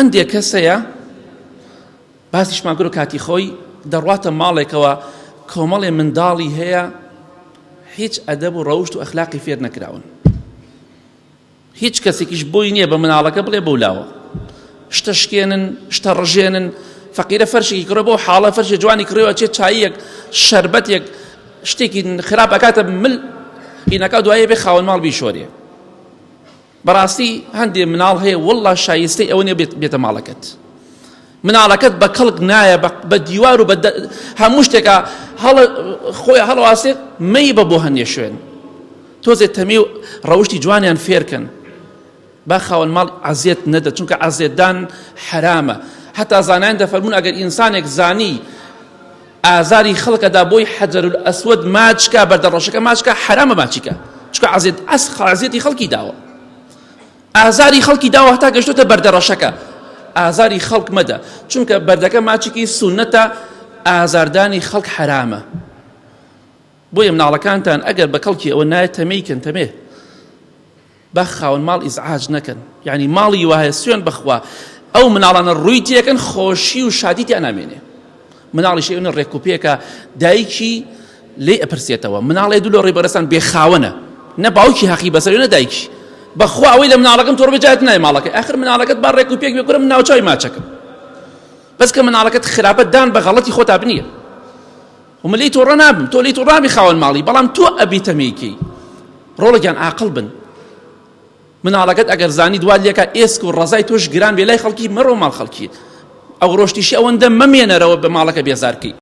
هەندێک کەس هەیە باسیشمان کرد کاتی خۆی دەڕواتە ماڵێکەوە کۆمەڵێ منداڵی هەیە هیچ ئەدەب و ڕەوشت و ئەخلاقی فێر نەکراون هیچ کەسێکیش بۆی نییە بە مناڵەکە بڵێ بەو لاوە شتە شکێنن شتە ڕژێنن فەقیرە فەرشێکی کڕێ بۆ حاڵە فەرشێ جوانی کڕێوە چێ چاییەک شەربەتێک شتێکی خراپ ئەکاتە مل هینەکە دوایە بێ خاوەن ماڵ بیشۆرێ بەڕاستی هەندێ مناڵ هەیە والله شایستەی ئەوە نیە بێتە ماڵەکەت مناڵەکەت بە کەڵک نایە بە دیوار و بە هەموو شتێکە هەڵ خۆی هەڵواسێت مەی بە بۆ هەندێ شوێن تۆزێ تەمی و ڕەوشی جوانیان فێرکەن با خاوەن ماڵ عەزێت نەدە چونکە عەزێتدان حەرامە هەتا زانایان دەفەرموون ئەگەر ئینسانێک زانی ئازاری خەڵکەدا بۆی حەجەر ئەسوەد ماچکە بەردە ڕەشەکە ماچکە حەرامە ماچیکە چونکە عەزێت ئەس عەزێتی خەڵکی داوە ئازاری خەڵکی داوە هەتا گەشتۆتە بەردە ڕەشەکە ئازاری خەڵک مەدە چونکە بەردەکە ماچێکی سونەتە ئازاردانی خەڵک حەرامە بۆیە مناڵەکانتان ئەگەر بە کەڵکی ئەوە نایە تەمێی کەن تەمێ با خاوەن ماڵ ئیزعاج نەکەن یعنی ماڵی وایە سوێن بەخوا ئەو مناڵانە ڕووی تێکەن خۆشی و شادی تیا نامێنێ مناڵیش ئێونە ڕێکوپێکە دایکی لێ ئەپرسێتەوە مناڵێ دوو لە ڕێبەرەسان بێخاوەنە نە باوکی هەقی بەسەر نە دایکی بەخوا ئەوەی لە مناڵەکەم تۆڕ بجات نای ماڵەکە ئاخر مناڵەکەت با ڕێک و پێک بێ کورم ناوچوی ماچەکەم بەس کە مناڵەکەت خراپە دان بە غەڵەتی خۆتا بنیە و من لێی توڕە نابم تۆ لێی توڕە نابی خاوەن ماڵی بەڵام تۆ ئەبی تەمێیکەی ڕۆڵە گیان ئاقڵ بن مناڵەکەت ئەگەر زانی دوات لێکا ئێسک و ڕەزای تۆش گران بێ لای خەڵکی مەڕۆ ماڵ خەڵکی ئەو ڕۆشتیشی ئەوەندە مەمێنەرەوە بە ماڵەکە بێزارکەی.